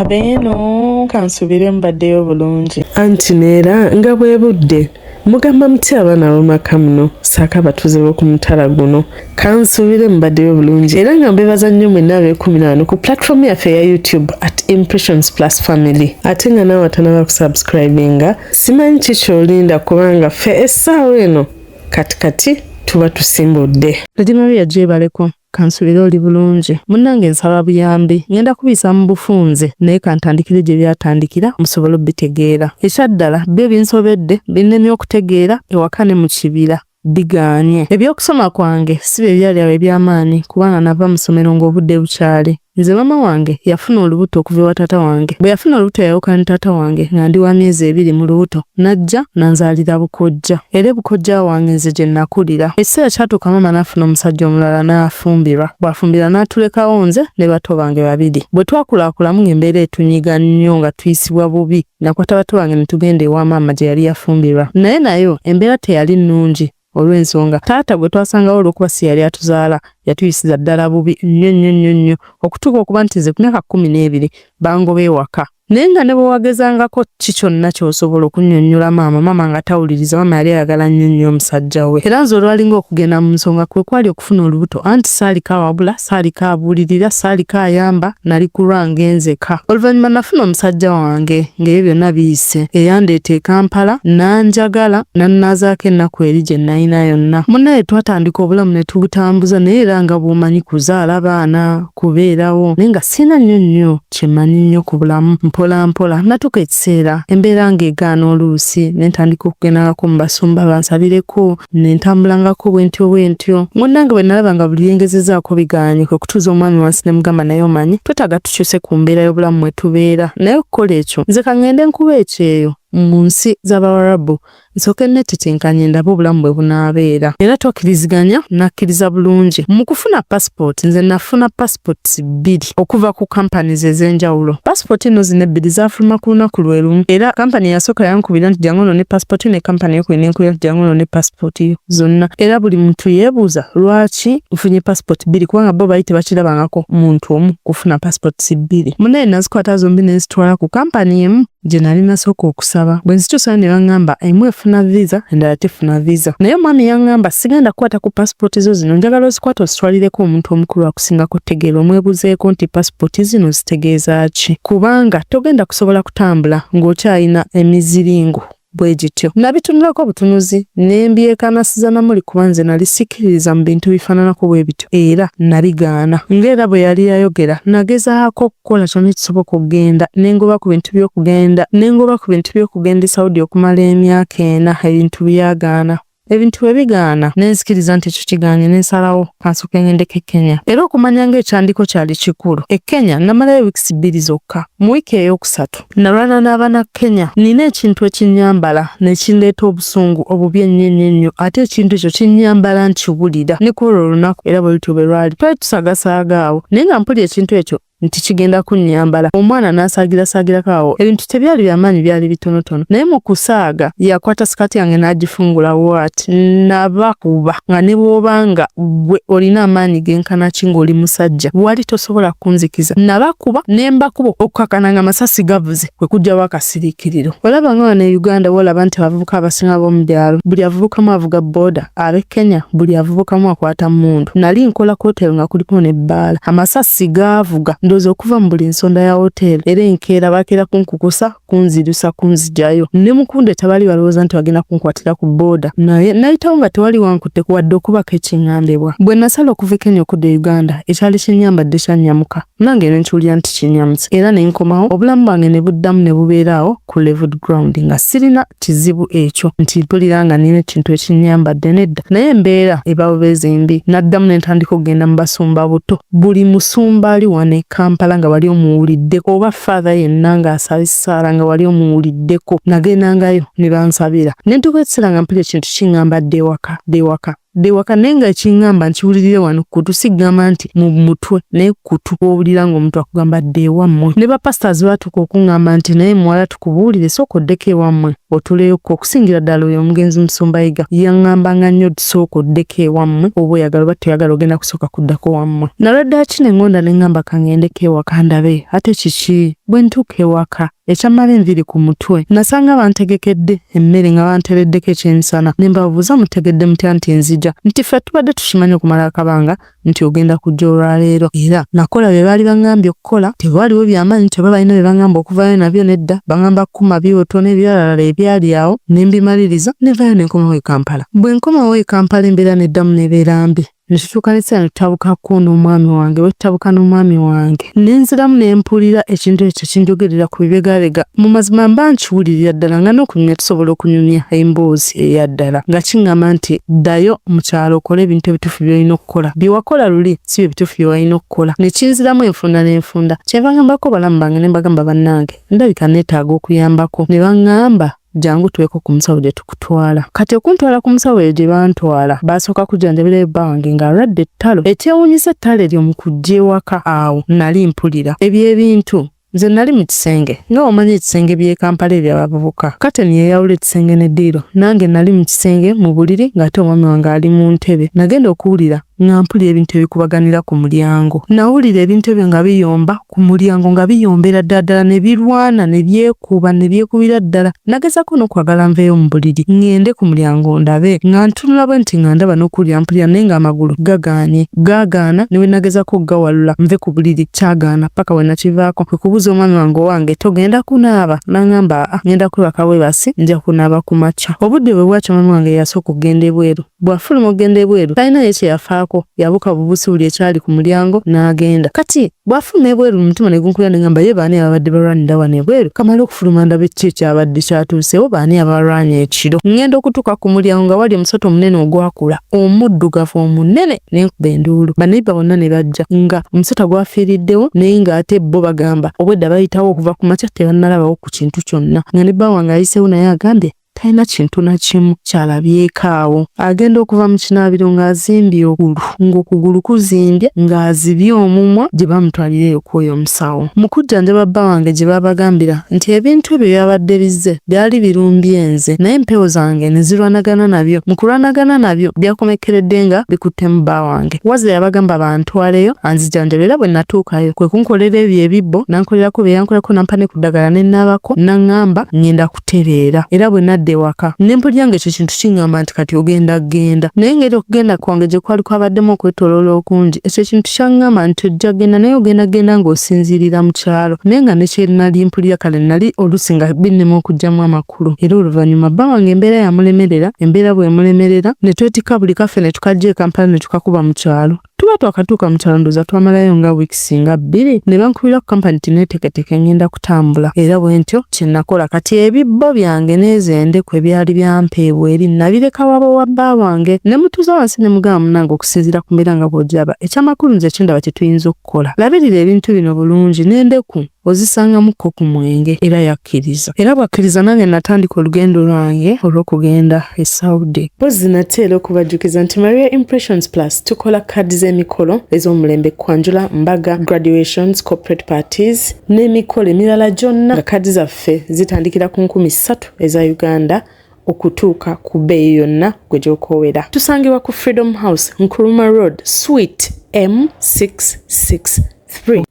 Abeeno kansubire mubaddeyo bulungi. Anti neera nga bwe budde. Mugamba mutya abaana ab'omaka muno ssaako abatuuze b'oku mutala guno. Kansubire mubaddeyo bulungi era nga mbebaza nnyo mwenna abeekumira wano ku platform yaffe eya YouTube at Impressions Plus Family. Ate nga naawe atanaba kusubscribinga simanyi ki ky'olinda kubanga ffe essaawa eno kati kati tuba tusimbudde. Lady Maria gyebaleko. Kansubire oli bulungi. Munnange nsaba buyambi. Ngenda kubiyisa mu bufunze naye kantandikire gye byatandikira musobole obitegeera. Ekyaddala byo binsobedde, binnemye okutegeera ewaka ne mu kibira bigaanye. Eby'okusoma kwange si bye byali awo eby'amaanyi kubanga nava mu ssomero ng'obudde bukyali. Nze maama wange yafuna olubuto okuva ewa taata wange. Bwe yafuna olubuto yayawukana ne taata wange nga ndi wa myezi ebiri mu lubuto n'ajja n'anzaalira bukojja. Era ebukojja wange nze gye nakulira. Ekiseera kyatuuka maama n'afuna omusajja omulala n'afumbirwa. Bw'afumbirwa n'atulekawo nze ne bato bange babiri. Bwe twakulaakulamu ng'embeera etunyiga nnyo nga tuyisibwa bubi, nakwata bato bange ne tugenda ewa maama gye yali yafumbirwa. Naye nayo embeera teyali nnungi olw'ensonga taata gwe twasangawo olw'okuba si yali atuzaala yatuyisiza ddala bubi nnyo nnyo nnyo nnyo okutuuka okuba nti nze ku myaka 12 bangoba ewaka. Naye nga ne bwe wagezangako ki kyonna ky'osobola okunnyonnyola maama, maama nga tawuliriza. Maama yali ayagala nnyo nnyo omusajja we. Era nze olwalinga okugenda mu nsonga kwe kwali okufuna olubuto anti saaliko awabula, saaliko abuulirira, saaliko ayamba, nali ku lwange nzeka. Oluvannyuma nafuna omusajja wange ng'ebyo byonna biyise, eyandeeta e Kampala n'anjagala n'annaazaako ennaku eri gye nalina yonna. Munnaye twatandika obulamu ne tubutambuza naye era nga bw'omanyi kuzaala baana, kubeerawo naye nga sirina nnyo nnyo kye mmanyi nnyo ku bulamu. Mpola mpola natuuka ekiseera embeera ng'egaana oluusi ne ntandika okugendangako mu basumba bansabireko ne ntambulangako bwentyo bwentyo. Munnange bwe nalaba nga buli bye ngezezzaako bigaanye kwe kutuuza omwami wansi ne mugamba naye omanyi twetaaga tukyuse ku mbeera y'obulamu mwe tubeera naye okukola ekyo nze ka ŋŋende nkube ekyeyo mu nsi z'Abawarabu nsooke nneetetenkanye ndabe obulamu bwe bunaabeera. Era twakkiriziganya n'akkiriza bulungi. Mu kufuna passport, nze nafuna passports bbiri okuva ku companies ez'enjawulo. Passport eno zino ebbiri zaafuluma ku lunaku lwe lumu era kampani eyasooka yankubira nti jangu onone passport yo ne kampani ey'okubiri n'enkubira nti jangu onone passport yo zonna. Era buli muntu yeebuuza lwaki nfunye passport bbiri kubanga bo baali tebakirabangako muntu omu kufuna passports bbiri. Munnaye nazikwata zombi ne nzitwala ku kampani emu gye nali nasooka okusaba. Bwe nzituusayo ne baŋŋamba emu efuna visa endala tefuna visa. Naye omwami yaŋŋamba sigenda kukwata ku paasipooti zo zino njagala ozikwate ozitwalireko omuntu omukulu akusingako otegeera omwebuzeeko nti paasipooti zino zitegeeza ki kubanga togenda kusobola kutambula ng'okyalina emiziringo bwe gityo. Nabitunulako butunuzi ne mbyekanasiza na muli kuba nze nali sikkiririza mu bintu bifaananako bwe bityo era nabigaana. Ng'era bwe yali yayogera nagezaako okukola kyonna ekisoboka okugenda ne ngoba ku bintu by'okugenda ne ngoba ku bintu by'okugenda e Saudi okumala emyaka ena ebintu byagaana. Ebintu bwe bigaana ne nzikiriza nti ekyo kigaanye ne nsalawo kansooke ŋŋendeko e Kenya. Era okumanya ng'ekyandiko kyali kikulu, e Kenya namalayo wiikisi bbiri zokka. Mu wiiki eyookusatu nalwana n'Abannakenya. Nnina ekintu ekinnyambala ne kindeeta obusungu obubi ennyo ennyo ennyo ate ekintu ekyo kinnyambala nkiwulira. Ne ku olwo olunaku era bwe lutyo bwe lwali. Twali tusaagasaaga awo naye nga mpulira ekintu ekyo nti kigenda kunnyambala. Omwana n'asaagirasaagirako awo. Ebintu tebyali bya maanyi byali bitonotono. Naye mu kusaaga yakwata sikaati yange n'agifungula bw'ati. Nabakuba nga ne bw'oba nga ggwe olina amaanyi genkana ki ng'oli musajja wali tosobola kunzikiza. Nabakuba ne mbakuba okukkakkana ng'amasasi gavuze kwe kuggyawo akasiriikiriro. Olaba nga wano e Uganda w'olaba nti abavubuka abasinga ab'omu byalo buli avubukamu avuga bbooda, ab'e Kenya buli avubukamu akwata mmundu. Nali nkola ku wooteeri nga kuliko n'ebbaala. Amasasi gaavuga ndowooza okuva mu buli nsonda ya wooteeri era enkeera baakeera kunkukusa kunzirusa kunzigyayo. Ne mu kundeeta baali balowooza nti bagenda kunkwatira ku bbooda naye nayitawo nga tewali wankutteko wadde okubako ekiŋŋambibwa. Bwe nasala okuva e Kenya okudda e Uganda ekyali kinnyambadde kyannyamuka nange ne nkiwulira nti kinnyamuse era ne nkomawo obulamu bwange ne buddamu ne bubeera awo ku leveled ground nga sirina kizibu ekyo nti mpulira nga nina ekintu ekinnyambadde nedda naye embeera eba bubeezi mbi. Naddamu ne ntandika okugenda mu basumba buto. Buli musumba ali wano e Kampala nga wali omuwuliddeko oba Father yenna ng'asaba essaala nga wali omuwuliddeko nagendangayo ne bansabira. Ne ntuuka ekiseera nga mpulira ekintu kiŋŋamba dda ewaka, dda ewaka. Dda ewaka naye nga ekiŋŋamba nkiwulirire wano ku kutu si kugamba nti mu mutwe naye ku kutu w'owulira ng'omuntu akugamba dda ewammwe. Ne ba pastors baatuuka okuŋŋamba nti naye muwala tukubuulire sooka oddeko ewammwe otuuleyokko okusingira ddala oyo omugenzi Musumba Yiga yaŋŋambanga nnyo sooka oddeko ewammwe oba oyagala oba toyagala ogenda kusooka kuddako wammwe. Nalwa ddaaki ne ŋŋonda ne ŋŋamba ka ŋŋendeko ewaka ndabe ate kiki. Bwe ntuuka ewaka, ekyammala enviiri ku mutwe, nasanga bantegekedde emmere nga bantereddeko ekyemisana ne mbabuuza mutegedde mutya nti nzija? Nti ffe tubadde tukimanyi okumala akabanga nti ogenda kujja olwaleero era nakola bye baali baŋŋambye okukola. Tewaaliwo byamaanyi nti oba balina bye baŋŋamba okuvaayo nabyo nedda, baŋŋamba kukuma byoto n'ebiralala ebyali awo ne mbimaliriza ne nvaayo ne nkomawo e Kampala. Bwe nkomawo e Kampala embeera n'eddamu n'ebeera mbi. Ne tutuuka n'ekiseera ne tutabukako n'omwami wange. Bwe tutabuka n'omwami wange ne nziramu ne mpulira ekintu ekyo kinjogerera ku bibegabega. Mu mazima mba nkiwulirira ddala nga n'okunyumya tusobola okunyumya emboozi eya ddala nga kiŋŋamba nti ddayo mu kyalo okole ebintu ebituufu by'olina okukola. Bye wakola luli si bye bituufu bye walina okukola. Ne kinziramu enfunda n'enfunda. Kyenva ŋŋambako balamu bange ne mbagamba bannange ndabika nneetaaga okuyambako. Ne baŋŋamba Jangu tuweko ku musawo gye tukutwala. Kati okuntwala ku musawo eyo gye bantwala, baasooka kujjanjabirayo bba wange ng'alwadde ettalo. Ekyewuunyisa ettalo eryo mu kujja ewaka awo nnali mpulira. Ebyo ebintu. Nze nnali mu kisenge. Nga bw'omanyi ekisenge by'e Kampala eby'abavubuka. Kateni yeeyawula ekisenge n'eddiiro. Nange nnali mu kisenge mu buliri ng'ate omwami wange ali mu ntebe. Nagenda okuwulira nga mpulira ebintu ebikubaganira ku mulyango. Nawulira ebintu ebyo nga biyomba ku mulyango nga biyombera ddala ddala ne birwana ne byekuba ne byekubira ddala. Nagezaako n'okwagala nveeyo mu buliri ŋŋende ku mulyango ndabe. Nga ntunula bwe nti nga ndaba n'okuwulira mpulira naye ng'amagulu gagaanye. Gaagaana ne bwe nagezaako okugawalula nve ku buliri kyagaana ppaka bwe nakivaako. Kwe kubuuza omwami wange owange togenda kunaaba? N'angamba aa ŋŋenda kwebaka bwebasi nja kunaaba ku makya. Obudde bwe bwakya omwami wange ye yasooka okugenda ebweru. Bw'afuluma okugenda ebweru, talina ye kye yafaako, yabuuka bubuusi buli ekyali ku mulyango n'agenda. Kati, bw'afuluma ebweru, omutima ne gunkubira ne ŋŋamba, Ye baani ababadde balwanira wano ebweru? Kamale okufuluma ndabe kiki ekyabadde kyatuuseewo, baani abalwanye ekiro? Ŋŋenda okutuuka ku mulyango nga wali omusota omunene ogwakula, omuddugavu omunene! Ne nkuba enduulu. Banneyiba bonna ne bajja, nga omusota gwafiiriddewo, naye nga ate bo bagamba obwedda bayitawo okuva ku makya tebannalabawo ku kintu kyonna. Nga ne bba wange ayiseewo naye agambye talina kintu na kimu ky'alabyeko awo. Agenda okuva mu kinaabiro ng'azimbye okugulu, ng'okugulu kuzimbye, ng'azibye omumwa gye bamutwalira eyo kw'oyo omusawo. Mu kujjanjaba bba wange gye baabagambira nti ebintu ebyo byabadde bizze byali birumbye nze naye empewo zange ne zirwanagana nabyo. Mu kulwanagana nabyo byakomekkeredde nga bikuttemu bba wange. Wazira yabagamba bantwaleyo anzijanjabe era bwe natuukayo kwe kunkolera ebyo ebibbo n'ankolerako bye yankolerako n'ampa ne ku ddagala ne nnaabako n'angamba ng'enda kutereera era bwe nadda ewaka ne mpulira ng'ekyo kintu kiŋŋamba nti kati ogenda genda naye engeri okugenda kwange gye kwali kwabaddemu okwetooloola okungi ekyo ekintu kyaŋŋamba nti ojja genda naye ogenda genda ng'osinziirira mu kyalo naye nga ne kye nali mpulira kale nali oluusi nga binnema okuggyamu amakulu era oluvannyuma bba wange embeera yamulemerera embeera bw'emulemerera ne twetikka buli kaffe ne tukaggya e Kampala ne tukakuba mu kyalo. Tuba twakatuuka mu kyalo ndowooza twamalayo nga weeks nga bbiri ne bankubira ku kampani nti neeteeketeeke ngenda kutambula era bwe ntyo kye nakola. Kati ebibbo byange n'ezo endeku ebyali byampeebwa eri nabireka wabo wa bba wange ne mutuuza wansi ne mugamba munnange okusinziira ku mbeera nga bw'ogiraba eky'amakulu nze kye ndaba kye tuyinza okukola labirira ebintu bino bulungi n'endeku ozisangamu ko ku mwenge era yakkiriza. Era bw'akkiriza nange natandika olugendo lwange olw'okugenda e Saudi. Mpozzi nate era okubajjukiza nti Maria Impressions Plus tukola kaadi z'emikolo ez'omulembe, kwanjula, mbaga, graduations, corporate parties n'emikolo emirala gyonna nga kaadi zaffe zitandikira ku 3000 eza Uganda okutuuka ku bbeeyi yonna gwe gy'okoowera. Tusangibwa ku Freedom House, Nkrumah Road, Suite M663.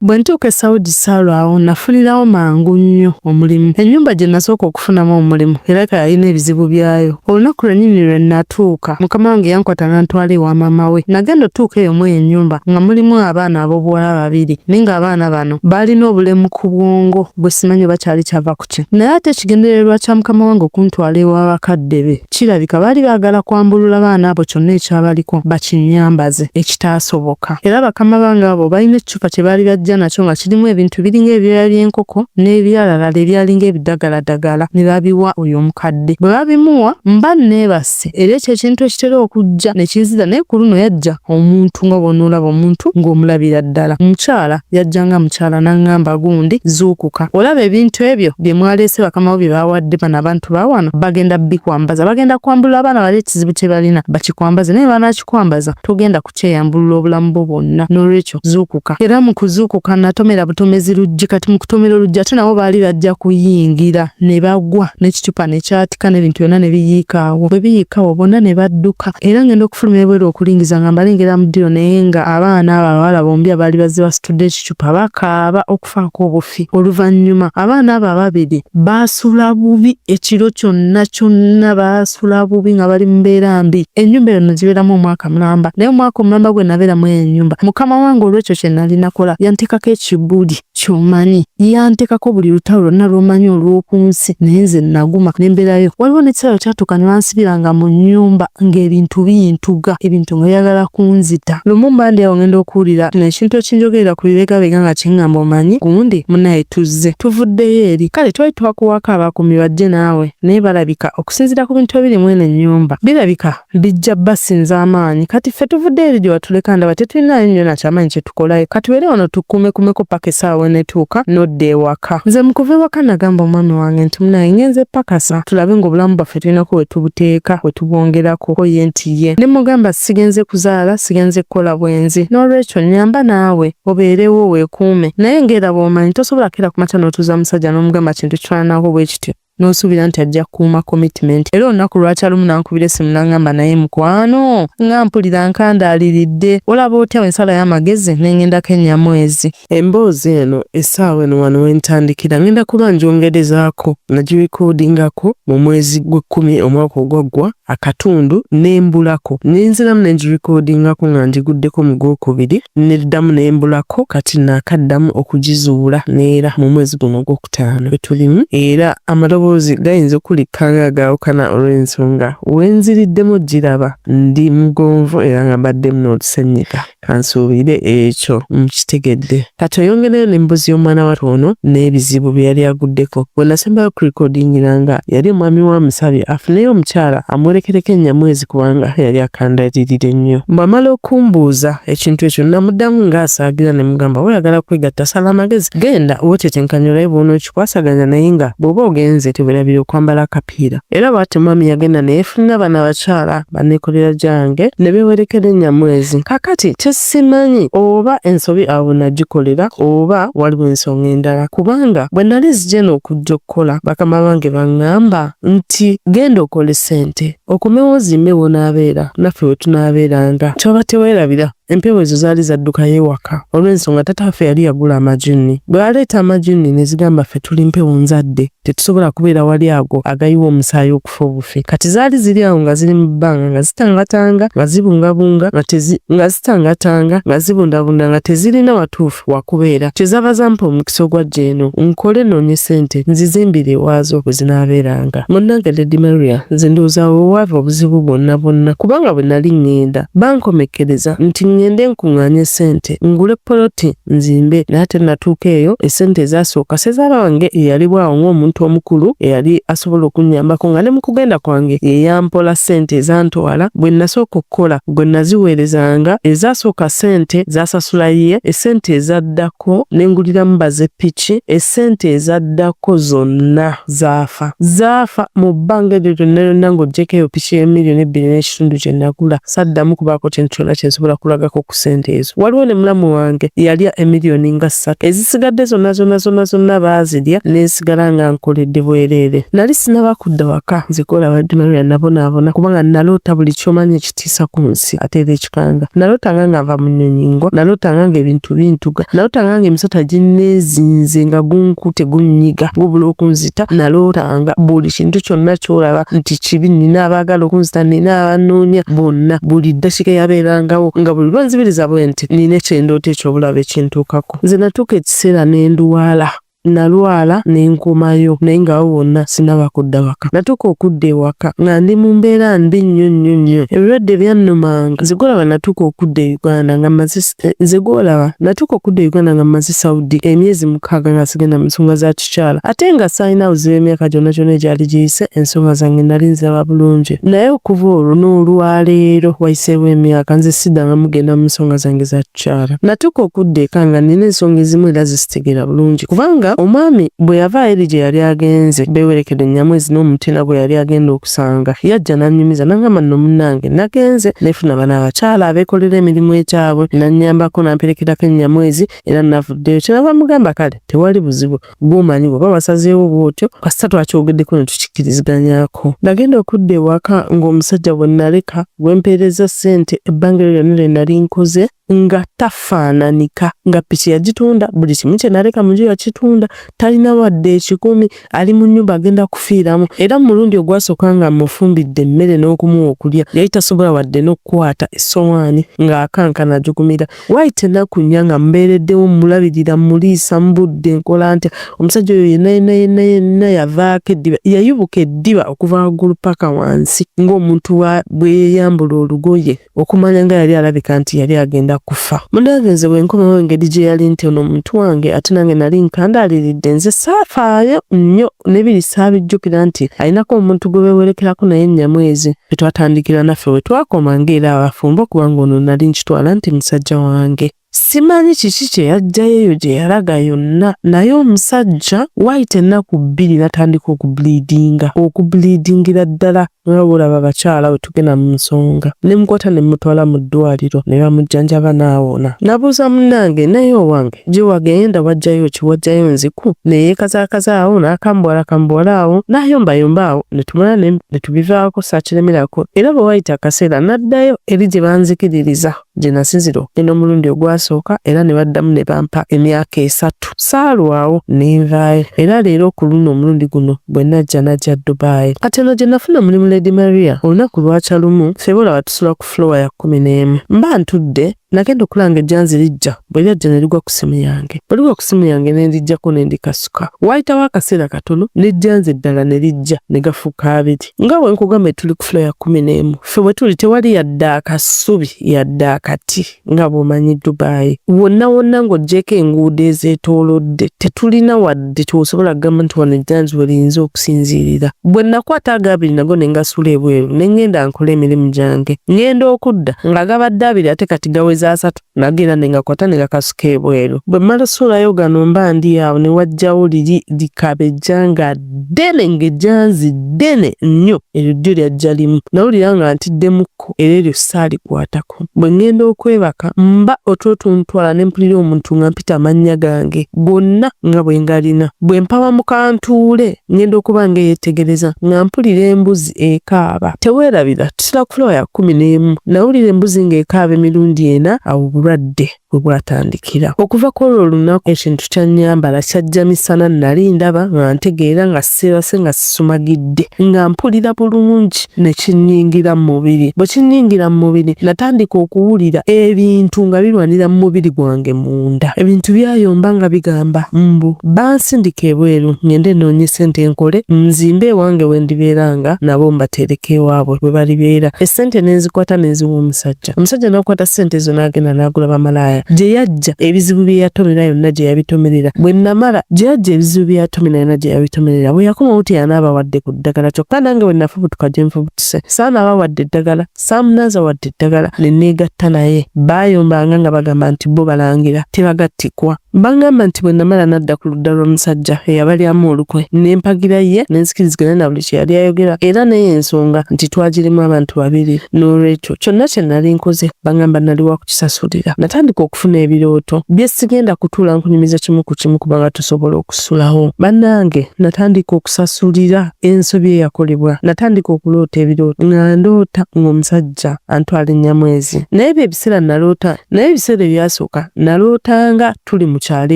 Bwe ntuuka e Saudi saalwawo nafunirawo mangu nnyo omulimu. Ennyumba gye nasooka okufunamu omulimu erabika yalina ebizibu byayo. Olunaku lwennyini lwe natuuka, mukama wange yankwata n'antwala ewa maama we. Nagenda otuuka eyo mu eyo ennyumba nga mulimu abaana ab'obuwala babiri naye ng'abaana bano baalina obulemu ku bwongo bwe simanyi oba kyali kyava ku ki. Naye ate ekigendererwa kya mukama wange okuntwala ewa bakadde be kirabika baali baagala kwambulula baana abo kyonna ekyabaliko bakinnyambaze, ekitaasoboka. Era bakama bange abo balina ekicupa kye baali bajja nakyo nga kirimu ebintu biringa ebyoya by'enkoko n'ebiralalala ebyalinga ebidagaladagala ne babiwa oyo omukadde. Bwe babimuwa mba nneebase era ekyo ekintu ekitera okujja ne kinzira naye ku luno yajja omuntu nga bw'onoolaba omuntu ng'omulabira ddala. Omukyala yajja nga mukyala n'aŋŋamba gundi zuukuka olaba ebintu ebyo bye mwaleese bakama bo bye bawadde bano abantu ba wano bagenda bikwambaza bagenda kwambulula abaana bali ekizibu kye balina bakikwambaze naye banaakikwambaza togenda kukyeyambulula obulamu bwo bwonna n'olwekyo zuukuka era mu kuzuukuka natomera butomezi luggi. Kati mu kutomera oluggi ate nabo baali bajja kuyingira ne bagwa n'ekicupa ne kyatika n'ebintu byonna ne biyiika awo. Bwe biyiika awo bonna ne badduka era ngenda okufuluma ebweru okulingiza nga mbalengera mu ddiro naye nga abaana abo abawala bombi abaali bazze basitudde ekicupa bakaaba okufaako obufi. Oluvannyuma abaana abo ababiri baasula bubi ekiro kyonna kyonna, baasula bubi nga bali mu mbeera mbi. Ennyumba eyo nagibeeramu omwaka mulamba, naye omwaka omulamba gwe nabeeramu eyo ennyumba, mukama wange olw'ekyo kye nali nakola yanteekako ekibuli ky'omanyi, yanteekako buli lutalo lwonna lw'omanyi olw'oku nsi, naye nze naguma ne mbeerayo. Waliwo n'ekiseera lwe kyatuuka ne bansibiranga mu nnyumba ng'ebintu bintuga, ebintu nga byagala kunzita. Lumu mba ndi awo ngenda okuwulira kino ekintu ekinjogerera ku bibegabega nga kiŋŋamba omanyi gundi munnaye tuzze tuvuddeyo eri. Kale twali twakuwaako abakuumi bajje naawe naye balabika okusinziira ku bintu ebiri mu eno ennyumba birabika bijja basinza amaanyi. Kati ffe tuvuddeyo eri gye watuleka ndaba tetulinaayo nnyo na kyamaanyi kye tukolayo. Katubeere wano tukuumekumeko ppaka essaawa w'eneetuuka n'odda ewaka. Nze mu kuva ewaka nagamba omwami wange nti munange ngenze pakasa tulabe ng'obulamu bwaffe tulinako we tubuteeka we tubwongerako. Ko ye nti ye. Ne mmugamba sigenze kuzaala, sigenze kukola bwenzi. N'olwekyo nnyamba naawe obeerewo weekuume. Naye ng'era bw'omanyi tosobola kukeera ku makya n'otuuza musajja n'omugamba kintu kifaananako bwe kityo n'osuubira nti ajja kukuuma commitment. Era olunaku lwakya lumu n'ankubira essimu n'angamba naye mukwano nga mpulira nkandaaliridde, olaba otya bwe nsalayo amagezi ne ngendako e Nyamwezi? Emboozi eno essaawa eno wano we ntandikira ngenda kuba ngyongerezaako, nagirikodingako mu mwezi gw'ekkumi omwaka ogwaggwa akatundu ne mbulako ne nziramu ne ngirikodingako nga ngiguddeko mu gwokubiri neddamu ne mbulako kati naakaddamu okugizuula neera mu mwezi guno ogwokutaano gwe tulimu era amaloboozi gayinza okuwulikika nga agaawukana olw'ensonga we nziriddemu ogiraba ndi mugonvu era nga mbaddemu n'olusennyika. Kansuubire ekyo mukitegedde. Kati oyongereyo n'embozi y'omwana wattu ono n'ebizibu bye yali aguddeko. Bwe nasembayo okulikodingira nga yali omwami we amusabye afuneyo omukyala amuwerekereko ennyamwezi kubanga yali akandalirire nnyo. Bw'amala okumbuuza ekintu ekyo namuddamu ng'asaagira ne mugamba oyagala kwegatta sala amagezi genda weetetenkanye olabe bw'onookikwasaganya naye nga bw'oba ogenze teweerabira okwambala akapiira. Era bw'atyo omwami yagenda ne yeefunira bano abakyala banneekolera gyange ne beewerekera ennyamwezi. Kaakati kye simanyi oba ensobi awo nagikolera oba waliwo ensonga endala kubanga bwe nali nzija eno okujja okukola bakama bange bang'amba nti genda okole ssente okomewo ozimbe w'onaabeera naffe we tunaabeeranga. Kyoba teweerabira Empewo ezo zaali zaddukayo ewaka olw'ensonga taata waffe yali yagula amajinni. Bwe yaleeta amajinni ne zigamba ffe tuli mpewo nzadde tetusobola kubeera wali ago agayiwa omusaayi okufa obufi. Kati zaali ziri awo nga ziri mu bbanga nga zitangatanga nga zibungabunga nga tezi nga zitangatanga nga zibundabunda nga tezirina watuufu wa kubeera. Kye zaava zampa omukisa ogwajja eno nkole nnoonye ssente nzizimbire ewaazo we zinaabeeranga. Munnange Lady Maria nze ndowooza awo we waava obuzibu bwonna bwonna kubanga bwe nali ŋŋenda Bankomekkereza nti ŋŋende nkuŋŋaanye ssente ngule poloti nzimbe naye ate natuuka eyo essente ezaasooka ssezaala wange eyali bwawo ng'omuntu omukulu eyali asobola okunnyambako nga ne mu kugenda kwange ye yampola ssente ezantwala bwe nasooka okukola gwe naziweerezanga ezasooka ssente zaasasula ye essente ezaddako ne nguliramu baze ppiki essente ezaddako zonna zaafa zaafa mu bbanga eryo lyonna lyonna ng'oggyeko eyo ppiki ya million ebbiri n'ekitundu gye nagula saddamu kubaako kintu kyonna kye nsobola kulagako ku ssente ezo. Waliwo ne mulamu wange yalya emiliyoni nga ssatu ezisigadde zonna zonna zonna zonna baazirya ne nsigala nga nkoledde bwereere. Nali sinnaba kudda waka nze gw'olaba Lady Maria nabonaabona kubanga naloota buli ky'omanyi ekitiisa ku nsi ate era ekikanga. Nalootanga nga nva mu nnyonyi ngwa, nalootanga ng'ebintu bintuga, nalootanga ng'emisota ginneezinze nga gunkutte gunnyiga gubula okunzita, nalootanga buli kintu kyonna ky'olaba nti kibi, nnina abaagala okunzita, nnina abannoonya, bonna buli ddakiika eyabeerangawo nga buli lwe nzibiriza bwe nti nnina kye ndoota eky'obulabe ekintuukako. Nze natuuka ekiseera ne ndwala. Nalwala ne nkomayo naye nga awo wonna sinnaba kudda waka. Natuuka okudda ewaka nga ndi mu mbeera mbi nnyo nnyo nnyo. Ebirwadde byannumanga. Nze gw'olaba natuuka okudda e Uganda nga mmaze nze gw'olaba natuuka okudda e Uganda nga mmaze Saudi emyezi mukaaga nga sigenda mu nsonga za kikyala ate nga saalina buzibu emyaka gyonna gyonna egyali giyise ensonga zange nali nziraba bulungi. Naye okuva olwo n'olwaleero wayiseewo emyaka nze siddangamu kugenda mu nsonga zange za kikyala. Natuuka okudda eka nga nnina ensonga ezimu era ze sitegeera bulungi kubanga. Kubanga omwami bwe yava eri gye yali agenze, beewerekedde Nyamwezi n'omutina gwe yali agenda okusanga, yajja n'annyumiza n'angamba nno munnange nagenze nefuna bano abakyala abeekolera emirimu ekyabwe, n'annyambako n'amperekerako ennyamwezi era navuddeyo. Kyenava mugamba kale tewali buzibu, gw'omanyi bw'oba wasazeewo bw'otyo kasita twakyogeddeko ne tukikkiriziganyako. Nagenda okudda ewaka ng'omusajja gwe naleka gwe mpeerezza ssente ebbanga eryo lyonna lye nali nkoze nga tafaananika, nga ppiki yagitunda, buli kimu kye naleka mu nju yakitunda, talina wadde ekikumi, ali mu nnyumba agenda kufiiramu. Era mu mulundi ogwasooka nga mmufumbidde emmere n'okumuwa okulya, yali tasobola wadde n'okukwata essowaani ng'akankana ajugumira. Waayita ennaku nnya nga mbeereddewo mmulabirira, mmuliisa, mbudde, nkola ntya, omusajja oyo yenna yenna yenna yenna yavaako eddiba, yayubuka eddiba okuva waggulu ppaka wansi ng'omuntu bwe yeeyambula olugoye. Okumanya nga yali alabika nti yali agenda kufa. Munnange nze bwe nkomawo engeri gye yali nti ono muntu wange ate nange nali nkandaaliridde nze saafaayo nnyo ne biri saabijjukira nti alinako omuntu gwe beewerekerako naye Nyamwezi we twatandikira naffe we twakoma ng'era abafumbo kubanga ono nali nkitwala nti musajja wange. Simanyi kiki kye yaggyayo eyo gye yalaga yonna naye omusajja waayita ennaku bbiri n'atandika okubuliidinga, okubuliidingira ddala nga bw'olaba abakyala bwe tugenda mu nsonga. Ne mmukwata ne mmutwala mu ddwaaliro ne bamujjanjaba n'awona. Nabuuza munnange naye owange gye wagenda waggyayo ki? Waggyayo nziku? Ne yeekazaakaza awo n'akambuwalakambuwala awo n'ayombayomba awo ne tumala ne tubivaako saakiremerako era bwe waayita akaseera n'addayo eri gye banzikiririza. gye nasinzira okugenda omulundi ogwasooka era ne baddamu ne bampa emyaka esatu. Saalwawo ne nvaayo era leero ku luno omulundi guno bwe najja najja Dubai. Kati eno gye nafuna omulimu Lady Maria olunaku lwakya lumu ffe b'olaba tusula ku floor ya 11. Mba ntudde nagenda okulaba ng'ejjanzi lijja bwe lyajja ne ligwa ku ssimu yange. Bwe ligwa ku ssimu yange ne ndiggyako ne ndikasuka. Waayitawo akaseera katono n'ejjanzi eddala ne lijja ne gafuuka abiri. Nga bwe nkugambye tuli ku floor ya 11. Ffe we tuli tewali yadde akasubi yadde akati nga bw'omanyi Dubai. Wonna wonna ng'oggyeeko enguudo ezeetoolodde tetulina wadde ky'osobola kugamba nti wano ejjanzi we liyinza okusinziirira. Bwe nakwata ago abiri nago ne ngasuula ebweru ne ngenda nkole emirimu gyange. Ngenda okudda nga gabadde abiri ate kati gaweze asatu. Nago era ne ngakwata ne ngakasuka ebweru. Bwe mmala osuulayo gano mba ndi awo ne wajjawo liri likabejja nga ddene ng'ejjanzi ddene nnyo. Eryo ddyo lyajja limu. Nawulira nga ntiddemukko era eryo saalikwatako. Bwe ŋŋenda okwebaka mba otulo tuntwala ne mpulira omuntu ng'ampita amannya gange gonna nga bwe ngalina. Bwe mpawamuka ntuule Ngenda okuba ng'eyeetegereza nga mpulira embuzi ekaaba. Teweerabira, tusula ku fulowa ya 11. Nawulira embuzi ng'ekaaba emirundi ena, awo obulwadde we bwatandikira. Okuva ku olwo olunaku ekintu kyannyambala kyajja misana nnali ndaba, nga ntegeera, nga seebase nga sisumagidde, nga mpulira bulungi ne kinnyingira mu mubiri. Bwe kinnyingira mu mubiri natandika okuwulira ebintu nga birwanira mu mubiri gwange munda. Ebintu byayomba nga bigamba mbu Bansindika ebweru ngende nnoonye ssente nkole nzimbe ewange we ndibeera nga nabo mbatereke ewaabwe we balibeera. Essente ne nzikwata ne nziwa omusajja. Omusajja n'akwata ssente ezo n'agenda n'agula bamalaaya. Gye yajja ebizibu bye yatomera yonna gye yabitomerera. Bwe namala gye yajja ebizibu bye yatomera yonna gye yabitomerera. Bwe yakomawo teyanaaba wadde ku ddagala kyokka nange bwe nafubutuka gye nfubutuse saanaaba wadde eddagala, saamunaaza wadde eddagala ne neegatta naye. Baayombanga nga bagamba nti bo balangira tebagattikwa. Bangamba nti bwe namala nadda ku ludda lw'omusajja eyabalyamu olukwe ne mpagira ye ne nzikiriziganya na buli kye yali ayogera era n'eyo ensonga nti twagirimu abantu babiri noolwekyo kyonna kye nali nkoze bangamba nali wa kukisasulira. Natandika okufuna ebirooto bye sigenda kutuula nkunyumiza kimu ku kimu kubanga tusobola okusulawo. Bannange natandika okusasulira ensobi eyakolebwa. Natandika okuloota ebirooto nga ndoota ng'omusajja antwala e Nyamwezi naye ebyo ebiseera naloota Naye ebiseera ebyasooka nalootanga tuli mu kyalo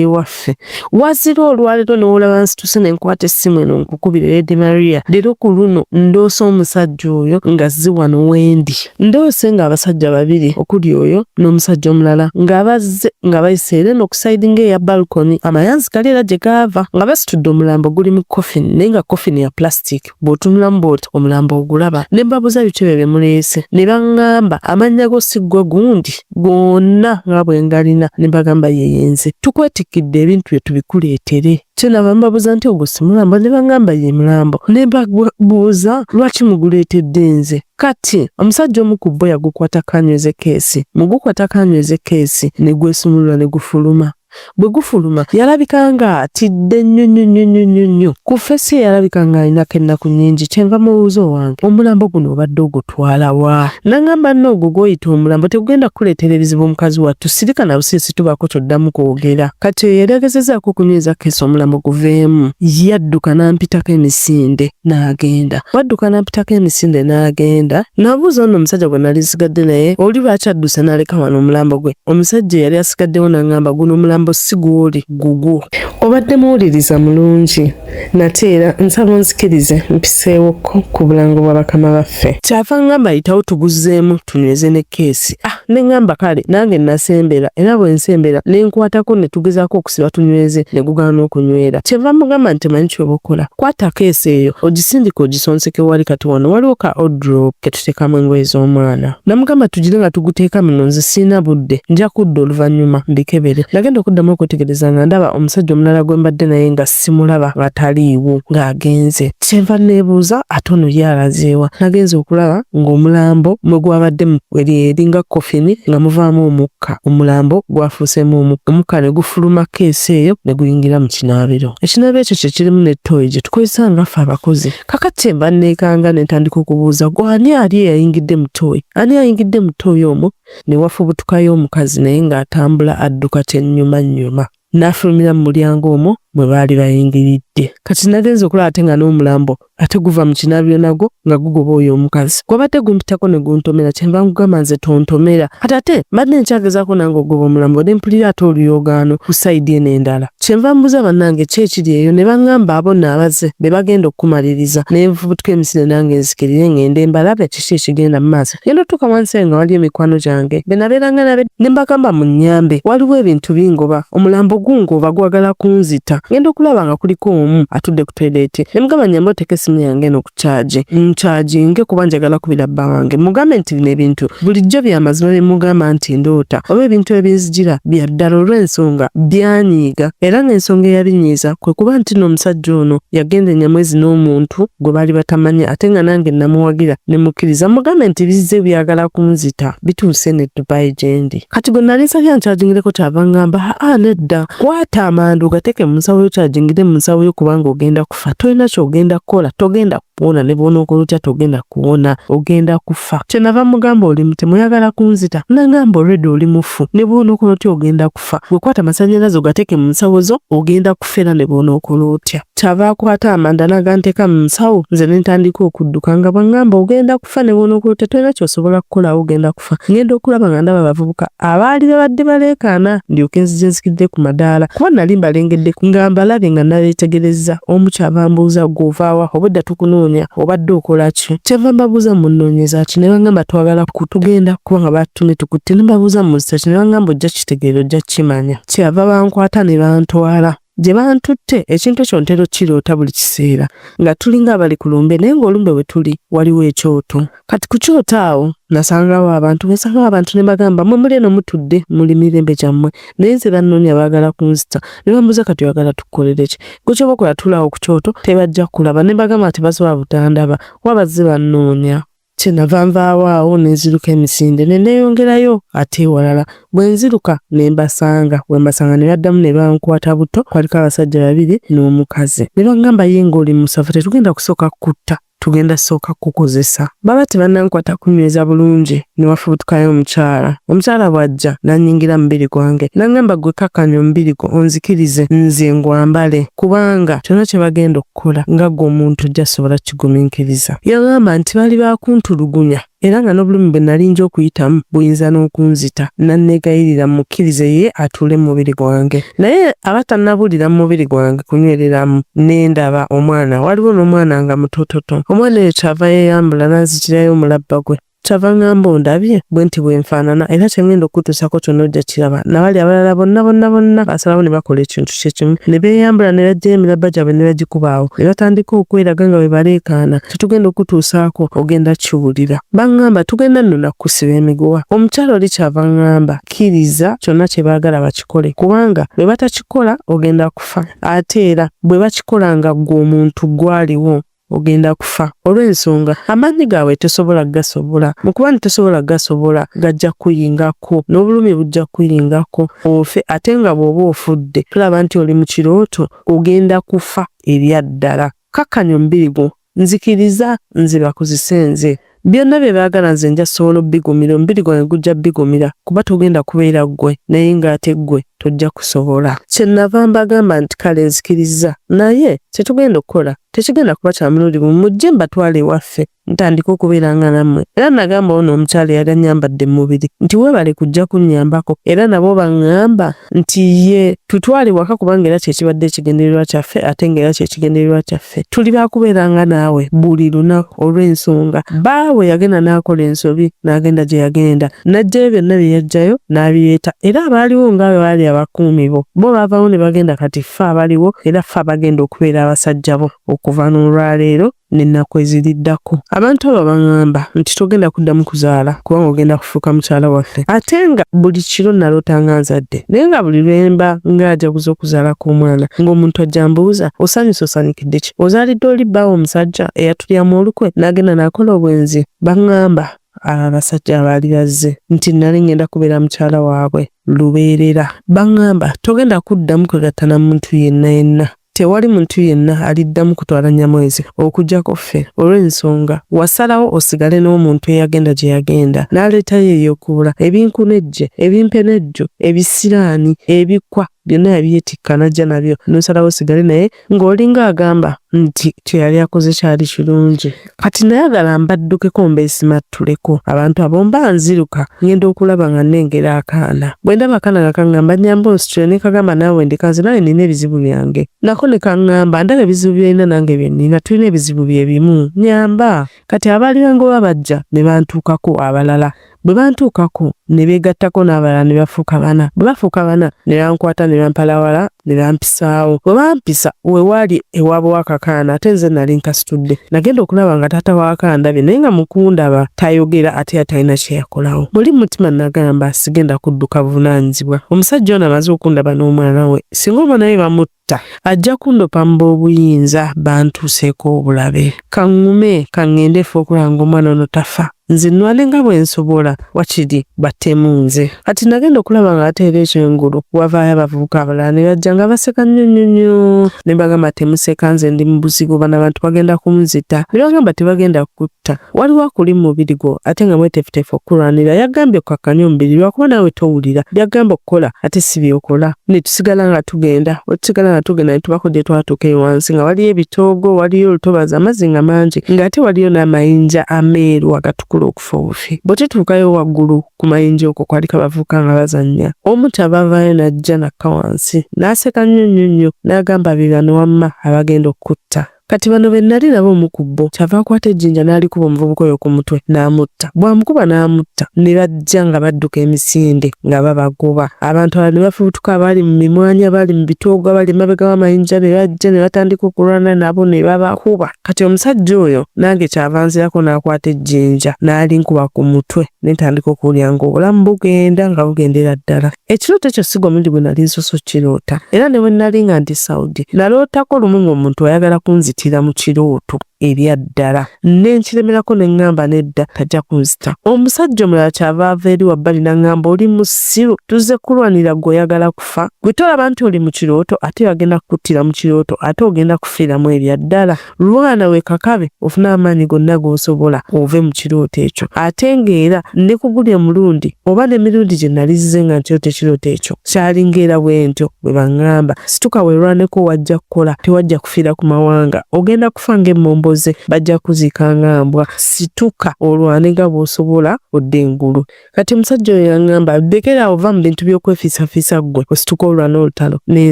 ewaffe. Wazira olwaleero n'olaba nsituse ne nkwata essimu eno nkukubire Lady Maria. Leero ku luno ndoose omusajja oyo ng'azze wano wendi. Ndoose ng'abasajja babiri okuli oyo n'omusajja omulala nga bazze nga bayise era eno ku sayidi ng'eya balcony amayanzi gali era gye gaava nga basitudde omulambo guli mu coffin naye nga coffin ya plastic. Bw'otunulamu bw'oti omulambo ogulaba. Ne mbabuuza biki ebyo bye muleese. Ne baŋŋamba, Amannya go si ggwe gundi? Gonna nga bwe ngalina. Ne mbagamba, Ye ye nze. Tukwetikkidde ebintu byo tubikuleetere. Kyenava mbabuuza nti, Ogwo si mulambo? Ne baŋŋamba, Ye mulambo. Ne mbabuuza, Lwaki muguleetedde nze? Kati, omusajja omu ku bo yagukwatako anyweze keesi. Mu gukwatako anyweze keesi, ne gwesumulula ne gufuluma. Bwe gufuluma yalabika nga atidde nnyo nnyo nnyo nnyo nnyo nnyo. Ku ffeesi ye yalabika nga alinako ennaku nnyingi. Kyenva mubuuza owange omulambo guno obadde ogutwala wa? N'aŋŋamba nno ogwo gw'oyita omulambo tegugenda kukuleetera ebizibu mukazi wattu sirika na busirisi tubaako ky'oddamu kwogera. Kati oyo yali agezezzaako okunyweza kkeesi omulambo guveemu yadduka n'ampitako emisinde n'agenda. Bw'adduka n'ampitako emisinde n'agenda, nabuuza ono omusajja gwe nali nsigadde naye oli lwaki adduse n'aleka wano omulambo gwe? Omusajja eyali asigaddewo n'aŋŋamba guno omulambo si gw'oli gugwo. Obadde muwuliriza mulungi. Nate era nsaba onzikirize mpiseewokko ku bulango bwa bakama baffe. Kyava aŋŋamba yitawo tuguzzeemu tunyweze ne kkeesi. Ah, ne ŋŋamba kale nange nasembera era bwe nsembera ne nkwatako ne tugezaako okusiba tunyweze ne gugaana okunywera. Kyenva mmugamba nti omanyi ky'oba okola, kwata keesi eyo ogisindike ogisonseke wali kati wano waliwo ka odrop ke tuteekamu engoye z'omwana. Namugamba tugire nga tuguteeka muno nze sirina budde nja kudda oluvannyuma mbikebere. Nagenda okuddamu okwetegereza nga ndaba omusajja omulala gwe mbadde naye nga simulaba nga taliiwo ng'agenze. Kyenva nneebuuza ate ono ye alaze wa? Nagenze okulaba ng'omulambo mwe gwabadde eri eringa kkofini nga muvaamu omukka. Omulambo gwafuuseemu omukka, omukka ne gufuluma kkeesi eyo ne guyingira mu kinaabiro. Ekinaabiro ekyo kye kirimu ne ttooyi gye tukozesa nga ffe abakozi. Kaakati kyenva nneekanga ne ntandika okubuuza, Ggwe ani ali eyayingidde mu ttooyi? Ani ayingidde mu ttooyi omwo? Ne wafubutukayo omukazi naye ng'atambula adduka kyennyumannyuma. N'afulumira mu mulyango omwo mwe baali bayingiridde. Kati nagenze okulaba ate nga n'omulambo ate guva mu kinaabiro nagwo nga gugoba oyo omukazi. Gwabadde gumpitako ne guntomera kyenva ngugamba nze tontomera. Kati ate mbadde nkyagezaako nange okugoba omulambo ne mpulira ate oluyoogaano ku sayidi eno endala. Kyenva mbuuza bannange ki ekiri eyo ne bangamba abo nno abazze be bagenda okukumaliriza. Ne nfubutuka emisinde nange nzikirire ngende mbalabe kiki ekigenda mu maaso. Ngenda otuuka wansi eyo nga waliyo mikwano gyange be nabeeranga nabo ne mbagamba munnyambe waliwo ebintu bingoba, omulambo gungoba gwagala kunzita. Ngenda okulaba nga kuliko omu atudde ku toyireeti ne mugamba nnyamba oteeke essimu yange eno ku kyagi nkyajinge kuba njagala kubira bba wange mugambe nti bino ebintu bulijjo bya mazima bye mugamba nti ndoota oba ebintu ebinzijira bya ddala olw'ensonga byanyiiga era ng'ensonga eyabinyiiza kwe kuba nti n'omusajja ono yagenda e Nyamwezi n'omuntu gwe baali batamanyi ate nga nange namuwagira ne mukkiriza mugambe nti bizze byagala kunzita bituuse ne Dubai gyendi. Kati gwe nali nsabye ankyajingireko kyava ngamba aa nedda kwata amanda ogateeke mu nsawo yo kyajingire mu nsawo yo kubanga ogenda kufa tolina kyogenda kukola togenda kuwona ne bw'onookola otya togenda kuwona ogenda kufa. Kyenava mugamba oli mutemu oyagala kunzita nangamba already oli mufu ne bw'onookola otya ogenda kufa gwe kwata amasannyalaze ogateeke mu nsawo zo ogenda kufa era ne bw'onookola otya. Kyava akwata amanda n'aganteeka mu nsawo nze ne ntandika okudduka nga bw'aŋŋamba ogenda kufa ne bw'onookola otya tolina ky'osobola kukolawo ogenda kufa. Ŋŋenda okulaba nga ndaba abavubuka abaali babadde baleekaana ndyoke nzije nzikirire ku madaala kuba nali mbalengedde nga mbalabye nga nabeetegerezza. Omu kyava ambuuza ggwe ova wa obwedda tukunoonya obadde okola ki? Kyava mbabuuza munnoonyeza ki ne baŋŋamba twagala tugenda kubanga baatutumye tukutte ne mbabuuza munzita ki ne baŋŋamba ojja kukitegeera ojja kukimanya. Kyava bankwata ne bantwala. Gye bantutte, ekintu ekyo ntera okukiroota buli kiseera, nga tulinga abali ku lumbe naye ng'olumbe we tuli waliwo ekyoto. Kati ku kyoto awo nasangawo abantu, bwe nsangawo abantu ne mbagamba mmwe muli eno mutudde muli mirembe gyammwe naye nze bannoonya baagala kunzita. Ne bambuuza kati oyagala tukukolere ki? Ggwe ky'oba okola tuula awo ku kyoto tebajja kukulaba. Ne mbagamba tebasobola butandaba kuba bazze bannoonya. Kyenava nvaawo awo ne nziruka emisinde ne neeyongerayo ate ewalala. Bwe nziruka ne mbasanga, bwe mbasanga ne baddamu ne bankwata buto, kwaliko abasajja babiri n'omukazi. Ne baŋŋamba ye ng'oli musavu tetugenda kusooka kukutta, tugenda sooka kukukozesa. Baba tebannankwata kunyweza bulungi ne wafubutukayo omukyala. Omukyala bw'ajja n'annyingira mu mubiri gwange n'aŋŋamba ggwe kkakkanya omubiri gwo onzikirize nze ngwambale kubanga kyonna kye bagenda okukola nga ggwe omuntu ojja sobola kukigumiikiriza. Yaŋŋamba nti baali ba kuntulugunya era nga n'obulumi bwe nali nja okuyitamu buyinza n'okunzita. N'anneegayirira mmukkirize ye atuule mu mubiri gwange. Naye aba tannabuulira mu mubiri gwange kunywereramu, ne ndaba omwana. Waliwo n'omwana nga mutototo. Omwana oyo ky'ava yeeyambula n'anzigirayo omulabba gwe. Kyava aŋŋamba ondabye? Bwenti bwe nfaanana era kye ŋŋenda okukutuusaako kyonna ojja kukiraba. Na bali abalala bonna, bonna, bonna baasalawo ne bakola ekintu kye kimu. Ne beeyambula ne baggyayo emirabba gyabwe ne bagikuba awo, ne batandika okweraga nga bwe baleekaana, Kye tugenda okukutuusaako ogenda kukiwulira. Baŋŋamba, Tugenda nno na kukusiba emiguwa. Omukyala oli ky'ava aŋŋamba, Kkiriza kyonna kye baagala bakikole, kubanga bwe batakikola ogenda kufa. Ate era bwe bakikola nga ggwe omuntu ggwe aliwo. ogenda kufa olw'ensonga amaanyi gaabwe tosobola gasobola. Mu kuba nti tosobola gasobola, gajja kukuyingako n'obulumi bujja kukuyingako ofe, ate nga bw'oba ofudde tolaba nti oli mu kirooto, ogenda kufa ebyaddala. Kkakkanya omubiri gwo, nzikiriza nze bakozese nze. Byonna bye baagala nze nja sobola obbigumira, omubiri gwange gujja bbigumira kuba togenda kubeera ggwe naye ng'ate ggwe tojja kusobola. Kye nnava mbagamba nti kale nzikirizza naye kye tugenda okukola tekigenda kuba kya mulundi gumu, mujje mbatwale ewaffe ntandike okubeeranga nammwe. Era nagamba ono omukyala eyali annyambadde mu mubiri nti weebale kujja kunnyambako era nabo baŋŋamba nti ye tutwale waka kubanga era kye kibadde ekigendererwa kyaffe ate ng'era kye kigendererwa kyaffe. Tuli ba kubeeranga naawe buli lunaku olw'ensonga bbaawe yagenda n'akola ensobi n'agenda gye yagenda n'aggyayo byonna bye yaggyayo n'abireeta era abaaliwo nga bwe baali abakuumi bo bo baavaawo ne bagenda kati ffe abaliwo era ffe abagenda okubeera abasajja bo okuva n'olwaleero n'ennaku eziriddako. Abantu abo baŋŋamba nti togenda kuddamu kuzaala kubanga ogenda kufuuka mukyala waffe. Ate nga buli kiro naloota nga nzadde. Naye nga buli lwe mba ng'ajaguza okuzaala kw'omwana ng'omuntu ajja ambuuza, osanyuse osanyukidde ki? Ozaalidde oli bbaawo omusajja eyatulyamu olukwe n'agenda n'akola obwenzi? Baŋŋamba abo abasajja abaali bazze nti nnali ŋŋenda kubeera mukyala waabwe lubeerera. Baŋŋamba togenda kuddamu kwegatta na muntu yenna yenna. Tewali muntu yenna aliddamu kutwala Nyamwezi okuggyako ffe olw'ensonga wasalawo osigale n'omuntu eyagenda gye yagenda n'aleetayo eby'okuula, ebinkunejje, ebimpenejjo, ebisiraani, ebikwa byonna yabyetikka n'ajja nabyo n'osalawo osigale naye ng'olinga agamba nti kye yali akoze kyali kirungi. Kati nayagala mbaddukeko mbeesimattuleko abantu abo mba nziruka ngenda okulaba nga nnengera akaana. Bwe ndaba akaana nga kaŋŋamba nnyamba onsitule ne kagamba naawe ndeka nze naawe nnina ebizibu byange. Nako ne kaŋŋamba ndaba ebizibu by'olina nange bye nnina tulina ebizibu bye bimu nnyamba. Kati abaali bangoba bajja ne bantuukako abalala Bwe bantuukako ne beegattako n'abalala ne bafuuka bana. Bwe bafuuka bana ne bankwata ne bampalawala ne bampisaawo. Bwe bampisa we waali ewaabwe w'akakaana ate nze nali nkasitudde. Nagenda okulaba nga taata waako andabye naye nga mu kundaba tayogera ate era talina kye yakolawo. Muli mu mutima nagamba sigenda kudduka buvunaanyizibwa. Omusajja ono amaze okundaba n'omwana we, singa omwana we bamutta, kutta. Ajja kundopa mu b'obuyinza bantuuseeko obulabe. Ka ŋŋume, ka ŋŋende ffe okulaba ng'omwana ono tafa. Nze nnwane nga bwe nsobola, wakiri battemu nze. Kati nagenda okulaba ng'ate era ekyengulu wavaayo abavubuka abalala ne bajja nga baseka nnyo nnyo nnyo. Ne mbagamba temuseka nze ndi mu buzibu bano abantu bagenda kunzita. Ne bagamba tebagenda kukutta. Waliwo akuli mu mubiri gwo ate nga mweteefuteefu okukulwanirira. Yagambye okkakkanye omubiri lwakuba naawe towulira by'agamba okukola ate si by'okola. Ne tusigala nga tugenda. Bwe tusigala nga tugenda ne tubako gye twatuuka eyo wansi nga waliyo ebitoogo, waliyo olutobazi, amazzi nga mangi ng'ate waliyo n'amayinja ameeru agatukula okufa obufi. Bwe tutuukayo waggulu ku mayinja okwo kwaliko abavubuka nga bazannya. Omu kyava avaayo n'ajja n'akka wansi n'aseka nnyo nnyo nnyo n'agamba be bano wamma abagenda okukutta. Kati bano be nnali nabo omu ku bo kyava akwata ejjinja n'alikuba omuvubuka oyo ku mutwe n'amutta. Bw'amukuba n'amutta ne bajja nga badduka emisinde nga babagoba. Abantu abalala ne bafubutuka abaali mu mimwanyi, abaali mu bitoogo, abaali emabega w'amayinja ne bajja ne batandika okulwana nabo ne babakuba. Kati omusajja oyo nange kyava anzirako n'akwata ejjinja n'alinkuba ku mutwe ne ntandika okuwulira ng'obulamu bugenda nga bugendera ddala. Ekirooto ekyo si gwe mulundi gwe nali nsoose okukiroota era ne bwe nnali nga ndi Saudi nalootako lumu ng'omuntu ayagala kunzitira mu kirooto ebya ddala ne nkiremerako ne ŋŋamba nedda tajja kunzita. Omusajja omulala ky'ava ava eri wabbali n'aŋŋamba oli musiru tuzze kukulwanirira ggwe oyagala kufa? Ggwe tolaba nti oli mu kirooto ate bagenda kukuttira mu kirooto ate ogenda kufiiramu ebya ddala? Lwana weekakabe ofune amaanyi gonna g'osobola ove mu kirooto ekyo. Ate ng'era ne ku guli omulundi oba n'emirundi gye nnali nzize nga nkiroota ekirooto ekyo, kyalinga era bwentyo bwe baŋŋamba, Situka weerwaneko wajja kukola, tewajja kufiira ku mawanga. Ogenda kufa ng'emmomboze, bajja kukuziika nga mbwa. Situka olwane nga bw'osobola odde engulu. Kati omusajja oyo yaŋŋamba, lekera awo va mu bintu by'okwefiisafiisa ggwe osituke olwane olutalo. Ne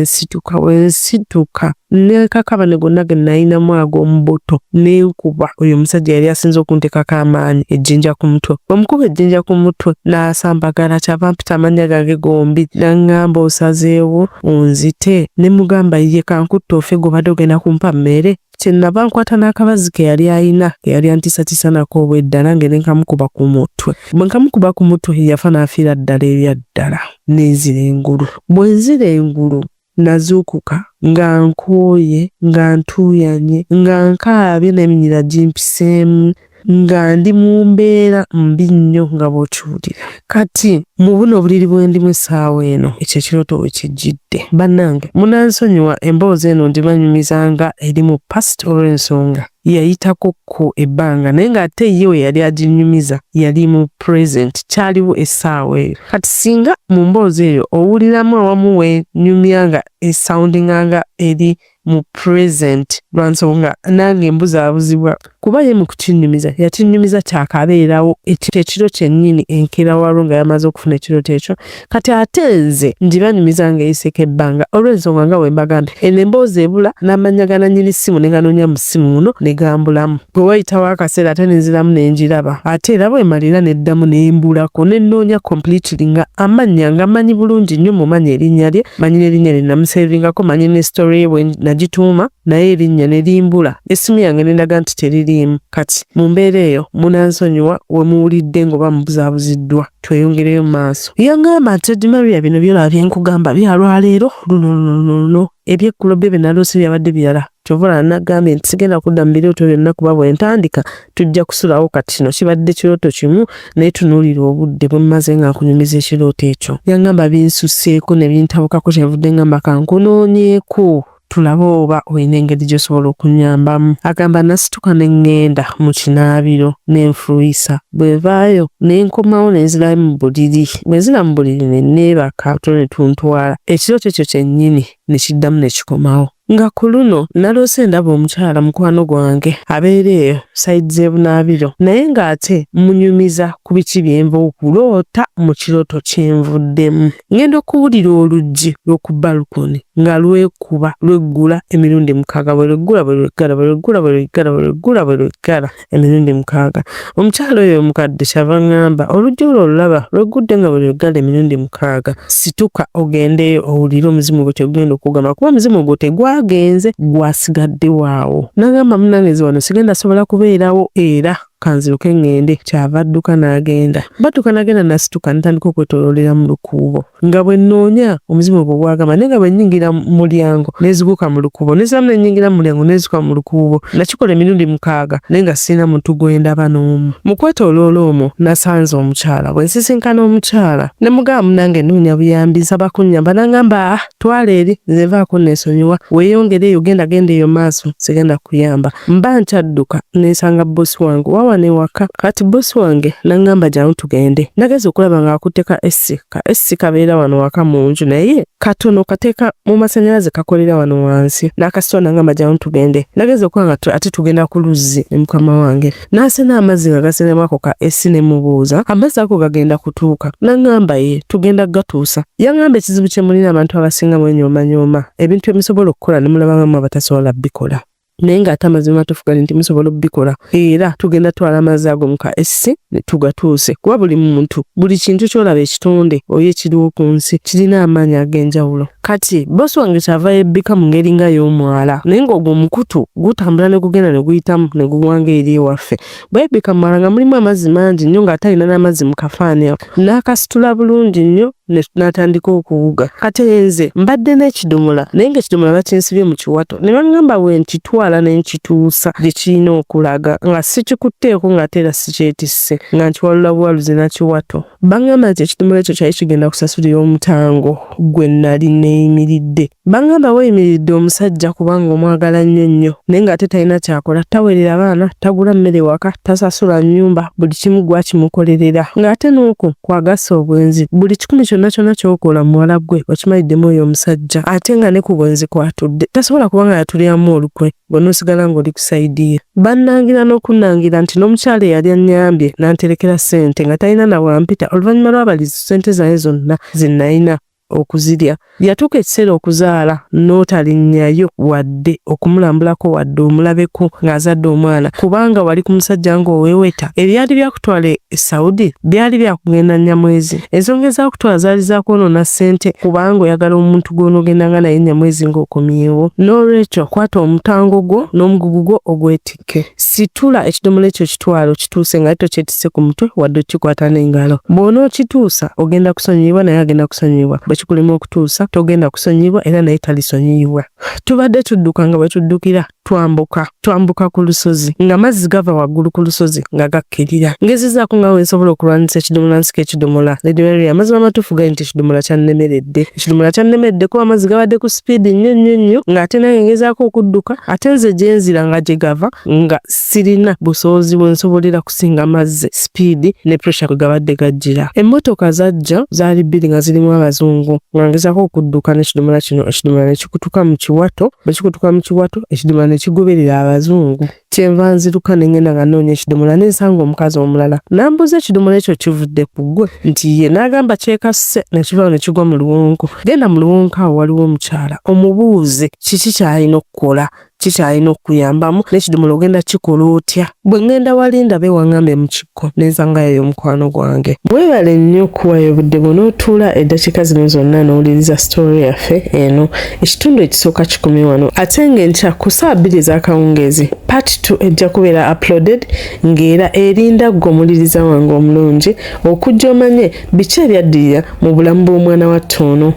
nsituka, bwe nsituka ne kakabane gonna ge nnalinamu ag'omu buto ne nkuba oyo omusajja eyali asinze okunteekako amaanyi ejjinja ku mutwe. Bwe mukuba ejjinja ku mutwe n'asambagala ky'ava ampita amannya gange gombi n'aŋŋamba osazeewo onzite? Ne mmugamba ye kankutte ofe ggwe obadde ogenda kumpa mmere? Kye nnava nkwata n'akabazzi ke yali alina, ke yali antiisatiisa nako obwedda nange ne nkamukuba ku mutwe. Bwe nkamukuba ku mutwe yafa n'afiira ddala ebya ddala. Ne nzira engulu. Bwe nzira engulu. Nazuukuka nga nkooye, nga ntuuyanye, nga nkaabye n'eminyira gimpiseemu, nga ndi mu mbeera mbi nnyo nga bw'okiwulira. Kati mu buno obuliri bwe ndimu essaawa eno, ekyo ekirooto we kijjidde. Bannange munansonyiwa emboozi eno ngibanyumiza nga eri mu past olw'ensonga yayitako ko ebbanga naye ng'ate ye we yali aginyumiza yali mu present, kyaliwo essaawa eyo. Kati singa mu mboozi eyo owuliramu awamu wenyumya nga esoundinga nga eri mu present lwa nsonga nange mbuzaabuzibwa kuba ye mu kukinyumiza yakinyumiza kyakabeerawo ekiro kyennyini enkeera waalwo nga yamaze okufuna ekirooto ekyo. Kati ate nze ngibanyumiza ng'eyiseko ebbanga olw'ensonga nga bwe mbagambye eno emboozi ebula n'amannya ga nannyini ssimu ne ganoonya mu ssimu muno ne gambulamu. Bwe wayitawo akaseera ate ne nziramu ne ngiraba ate era bw'emalira n'eddamu n'embulako ne nnoonya completely nga amannya nga mmanyi bulungi nnyo mumanyi erinnya lye manyi n'erinnya lye namuseevingako manyi ne story ye bwe nagituuma naye erinnya ne limbula essimu yange ne ndaga nti teririimu. Kati mu mbeera eyo munansonyiwa we muwulidde ng'oba mubuzaabuziddwa tweyongereyo mu maaso. Yaŋŋamba nti Teddy Maria bino byolaba bye nkugamba bya lwaleero luno luno luno luno ebyeggulo byo bye naloose byabadde birala. Ky'ova olaba nagambye nti sigenda kudda mu birooto byonna kuba bwe ntandika tujja kusulawo kati kino kibadde kirooto kimu naye tunuulira obudde bwe mmaze nga nkunyumiza ekirooto ekyo. Yaŋŋamba binsusseeko ne bintabukako kyenvudde ŋŋamba kankunoonyeeko tulabe oba olina engeri gy'osobola okunnyambamu. Agamba nasituka ne ŋŋenda mu kinaabiro ne nfuuyisa. Bwe nvaayo ne nkomawo ne nzirayo mu buliri. Bwe nzira mu buliri ne neebaka otulo ne tuntwala. Ekirooto ekyo kyennyini ne kiddamu ne kikomawo. Nga ku luno naloose ndaba omukyala mukwano gwange abeera eyo side z'e Bunaabiro naye ng'ate munyumiza ku biki bye nva okuloota mu kirooto kye nvuddemu. Ngenda okuwulira oluggi lw'oku balcony nga lwekuba lweggula emirundi mukaaga bwe lweggula bwe lweggala bwe lweggula bwe lweggala bwe lweggula bwe lweggala emirundi mukaaga. Omukyala oyo omukadde kyava aŋŋamba oluggi olwo olulaba lweggudde nga bwe lweggala emirundi mukaaga situka ogendeyo owulire omuzimu gwo kye gugenda okugamba kuba omuzimu gwo tegwagenze gwasigaddewo awo. N'agamba munnange nze wano sigenda sobola kubeerawo era kanziruke ŋŋende kyava adduka n'agenda. Badduka n'agenda nasituka ntandika okwetooloolera mu lukuubo nga bwe nnoonya omuzimu gwo gwagamba naye nga bwe nnyingira mu mulyango neeziguka mu lukuubo nenziramu ne nnyingira mu mulyango neeziguka mu lukuubo. Nakikola emirundi mukaaga naye nga sirina muntu gwe ndaba n'omu. Mu kwetooloola omwo nasanze omukyala bwe nsisinkana omukyala ne mugamba munnange nnoonya buyambi nsaba kunnyamba n'aŋŋamba ah twala eri nze nvaako neesonyiwa weeyongere eyo genda genda eyo maaso sigenda kuyamba. Mba nkyadduka ne nsanga bboosi wange owa wano ewaka. Kati bboosi wange n'aŋŋamba jangu tugende. Nagenze okulaba ng'akutte ka AC, ka AC kabeera wano waka mu nju naye katono kateeka mu masannyalaze kakolera wano wansi. N'akasitula n'aŋŋamba jangu tugende. Nagenze okulaba nga ate tugenda ku luzzi ne mukama wange. N'asena amazzi nga gasenemu ako ka AC ne mubuuza amazzi ago gagenda kutuuka? N'aŋŋamba ye tugenda gatuusa. Yaŋŋamba ekizibu kye mulina abantu abasinga mwenyoomanyooma ebintu ebisobola okukola ne mulaba nga mmwe abatasobola bbikola. Naye ng'ate amazima amatuufu gali nti musobola obbikola era tugenda twala amazzi ago mu ka AC ne tugatuuse kuba buli muntu buli kintu ky'olaba ekitonde oyo ekiriwo ku nsi kirina amaanyi ag'enjawulo. Kati bboosi wange kyava yebbika mu ngeri nga y'omwala naye ng'ogwo omukutu gutambula ne gugenda ne guyitamu ne gugwa ng'eri ewaffe. Bwe yebbika mu mwala nga mulimu amazzi mangi nnyo ng'ate alina n'amazzi mu kafaani ako n'akasitula bulungi nnyo n'atandika okuwuga. Kati nze mbadde n'ekidomola naye ng'ekidomola bakinsibye mu kiwato ne baŋŋamba bwe nkitwala ne nkituusa gye kirina okulaga nga sikikutteeko ng'ate era sikyetisse nga nkiwalula buwaluzi na kiwato. Baŋŋamba nti ekidomola ekyo kyali kigenda kusasulira omutango gwe nnali neeyimiridde. Baŋŋamba weeyimiridde omusajja kubanga omwagala nnyo nnyo naye ng'ate talina ky'akola, taweerera baana, tagula mmere waka, tasasula nnyumba, buli kimu gwakimukolerera ng'ate n'okwo kw'agasse obwenzi. Buli kikumi kyonna kyonna ky'okola muwala ggwe okimaliddemu oyo omusajja ate nga ne ku bwenzi kw'atudde tasobola kuba nga yatulyamu olukwe gwe n'osigala ng'oli ku sayidi ye. Bannangira n'okunnangira nti n'omukyala eyali annyambye n'anterekera ssente nga talina na bw'ampita oluvannyuma lw'abalizi ssente zange zonna ze nnalina okuzirya. Yatuuka ekiseera okuzaala n'otalinnyayo wadde okumulambulako wadde omulabeko ng'azadde omwana kubanga wali ku musajja ng'oweeweta. Ebyali byakutwala e Saudi byali byakugenda Nyamwezi. Ensonga ezakutwala zaali za kwonoona ssente kubanga oyagala omuntu gw'onoogendanga naye Nyamwezi ng'okomyewo. Noolwekyo kwata omutango gwo n'omugugu gwo ogwetikke. Situla ekidomola ekyo okitwale okituuse nga tokyetisse ku mutwe wadde okukikwata n'engalo. Bw'onookituusa ogenda kusonyiyibwa naye agenda kusonyiyibwa. Bwe kikulema okutuusa togenda kusonyiyibwa era naye talisonyiyibwa. Tubadde tudduka nga bwe tuddukira twambuka twambuka ku lusozi nga mazzi gava waggulu ku lusozi nga gakkirira. Ngezezzaako nga bwe nsobola okulwanyisa ekidomola nsika ekidomola. Lady Maria, amazima amatuufu gali nti ekidomola kyannemeredde. Ekidomola kyannemeredde kuba amazzi gabadde ku sipiidi nnyo nnyo nnyo ng'ate nange ngezaako okudduka ate nze gye nzira nga gye gava nga sirina busobozi bwe nsobolera kusinga mazzi sipiidi ne pressure kwe gabadde gajjira. Emmotoka zajja zaali bbiri nga zirimu abazungu nga ngezaako okudduka n'ekidomola kino ekidomola ne kikutuka mu kiwato bwe kikutuka mu kiwato ekidomola ne kigoberera abazungu. Kyenva nziruka ne ngenda nga nnoonya ekidomola ne nsanga omukazi omulala n'ambuuza ekidomola ekyo kivudde ku ggwe nti ye n'agamba kyekasse ne kivaawo ne kigwa mu luwonko. Genda mu luwonko awo waliwo omukyala omubuuze kiki ky'alina okukola ki ky'alina okukuyambamu n'ekidomola ogenda kukikola otya. Bwe ŋŋenda wali ndabe wangambye mu kikko ne nsangayo oyo mukwano gwange. Weebale nnyo okuwaayo obudde bwo n'otuula eddakiika zino zonna n'owuliriza story yaffe eno. Ekitundu ekisooka kikomye wano ate ng'enkya ku ssaawa bbiri ez'akawungeezi part 2 ejja kubeera uploaded ng'era erinda ggwe omuwuliriza wange omulungi okujja omanye biki ebyaddirira mu bulamu bw'omwana wattu ono.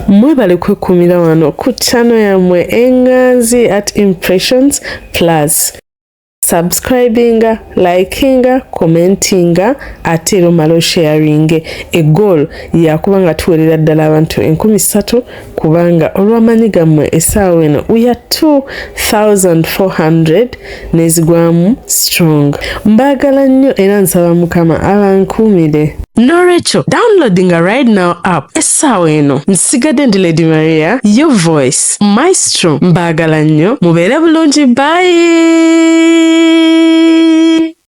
Mwebale kwekuumira wano ku channel yammwe Enganzi at Impressions Plus. Subscribinga, likinga, commentinga ate era omale osharinge. Egoal yakuba nga tuwerera ddala abantu 3000 kubanga olw'amaanyi gammwe essaawa eno we are 2400 nezigwamu strong. Mbaagala nnyo era nsaba Mukama abankuumire. Nolwekyo downloadinga right now app essaawa eno. Nsigadde ndi Lady Maria, your voice maestro. Mbaagala nnyo, mubeere bulungi, bye.